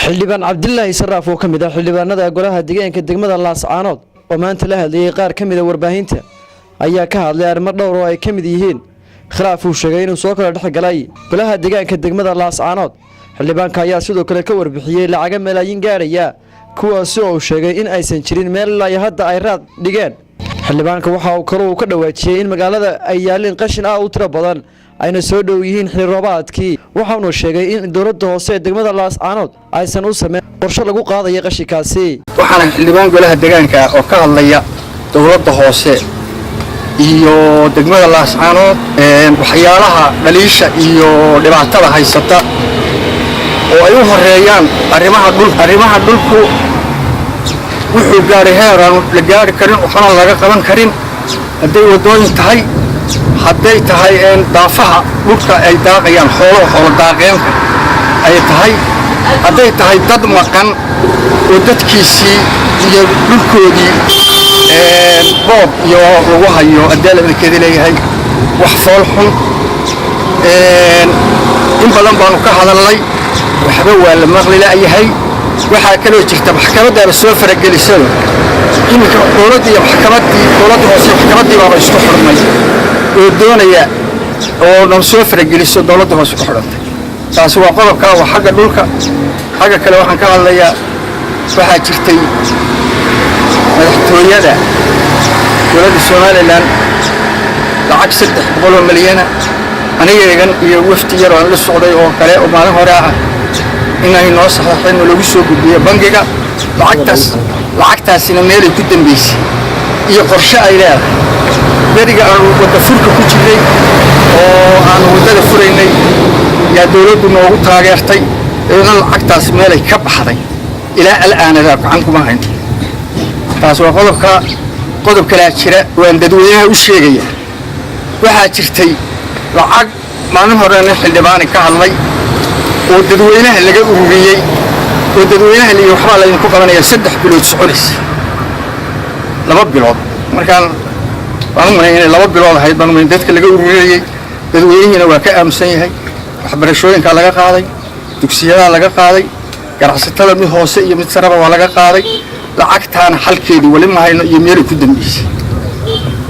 Xildhibaan Cabdilaahi Saraaf oo ka mid ah xildhibaanada golaha deegaanka degmada Laascaanood oo maanta la hadlayay qaar ka mid ah warbaahinta ayaa ka hadlay arrimo dhowr oo ay ka mid yihiin khilaaf uu sheegay inuu soo kala dhex galay golaha deegaanka degmada Laascaanood. Xildhibaanka ayaa sidoo kale ka warbixiyey lacaga malaayiin gaadhaya, kuwaasi oo uu sheegay in aysan jirin meel ilaa iyo hadda ay raad dhigeen. Xildhibaanka waxa uu kale uu ka dhawaajiyey in magaalada ay yaalleen qashin aad u tiro badan, ayna soo dhow yihiin xilli roobaadkii. Waxaanu sheegay in dowladda hoose ee degmada Laascaanood aysan u sameyn qorshe lagu qaadayo qashinkaasi. Waxaana xildhibaan golaha deegaanka oo ka hadlaya dowladda hoose iyo degmada Laascaanood, waxyaalaha dhaliisha iyo dhibaatada haysata oo ay u horeeyaan arrimaha dhul. Arrimaha dhulku wuxuu gaadhay heer aanu la gaari karin, waxna laga qaban karin, hadday waddooyin tahay, hadday tahay daafaha dhulka ay daaqayaan xoolo, xoolo daaqeenka ay tahay, hadday tahay dad maqan oo dadkiisii iyo dhulkoodii boob iyo lagu hayo adeelakeeda leeyahay, wax fool xun. In badan baanu ka hadalnay, waxba waa la maqli la'yahay. Waxaa kaloo jirta maxkamaddaaba soo faragelisado. Iminka dowladdii iyo maxkamaddii, dowladda hoose maxkamaddii baaba isku xidhmay oo doonaya oo nan soo farageliso dowladda hoose ku xidhantay. Taasi waa qodobkaa, waa xagga dhulka. Xagga kale waxaan ka hadlayaa, waxaa jirtay madaxtooyada dowladda Somaliland lacag 300 oo milyana anigaygan iyo wafdi yar oo aan la socday oo kale oo maalin hore ah inay noo saxeexeen oo lagu soo gudbiyo bangiga lacagtaas. Lacagtaasina meelay ku dambaysay iyo qorshe ay leedahay, beriga aanu wadda furka ku jirnay oo aanu waddada furaynay yaa dowladdu noogu taageertay. Iyadana lacagtaas meelay ka baxday ilaa al'aanadaa gacan kuma hayn. Taas waa qodobka. Qodob kalaa jira, waan dadweynaha u sheegaya. Waxaa jirtay lacag maalin horena xildhibaani ka hadlay oo dadweynaha laga ururiyey oo dadweynaha liyi waxbaa laydinku qabanaya, 3 bilood soconaysa, 2 bilood markaan waan u malay inay 2 bilood ahayd baan umalayn dadka laga ururinayey. Dadweynihiina waa ka aamusan yahay. Waxbarashooyinkaa laga qaaday, dugsiyadaa laga qaaday, ganacsatada mid hoose iyo mid sareba waa laga qaaday. Lacagtaana xalkeedii weli ma hayno iyo meelay ku dambaysay.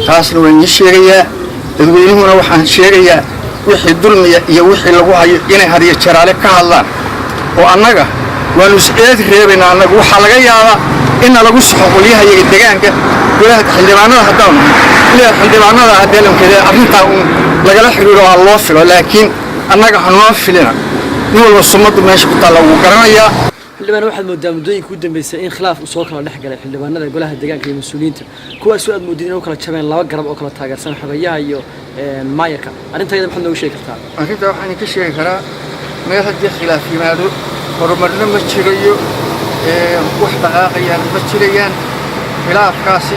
Taasna waan ii sheegayaa. Dadweynuhuna waxaan sheegayaa wixii dulmiya iyo wixii lagu hayo inay hadiyo jaraale ka hadlaan oo annaga waanu is-eed reebaynaa. Annaga waxaa laga yaabaa inna lagu saxo qolyahayaga degaanka golaha xildhibaanada haddaanu ilaa xildhibaanada hadeelankeeda arrintaa uun lagala xidhiidho waa loo filo, laakiin annaga ha noo filina. Nin walba sumaddu meesha ku taalla wuu garanayaa. Xildhibaan, waxaad moodaa muddooyinka u dambeysay in khilaaf uu soo kala dhex galay xildhibaanada golaha deegaanka iyo mas-uuliyiinta, kuwaasoo aad moodid inay u kala jabeen laba garab oo kala taageersan xogayaha iyo maayarka. Arrinta iyada maxaad nooga sheegi kartaa? Arrintaa waxaan ka sheegi karaa, meel haddii khilaaf yimaado horumarna ma jirayo, wax dhaqaaqayaan ma jirayaan. Khilaafkaasi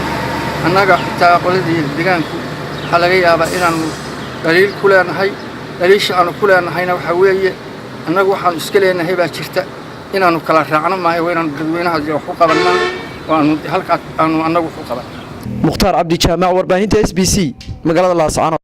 annaga xitaa qoladii deegaanku waxaa laga yaabaa inaannu dhaliil ku leenahay. Dhaliisha aanu ku leenahayna waxaa weeye, annagu waxaanu iska leenahay baa jirta inaannu kala raacno maayo, waa inaanu dadweynaha wax u qabannaa oo aanu halkaa aanu annagu wax u qaban. Mukhtaar Cabdi Jaamac, warbaahinta SBC, magaalada Laascaanood.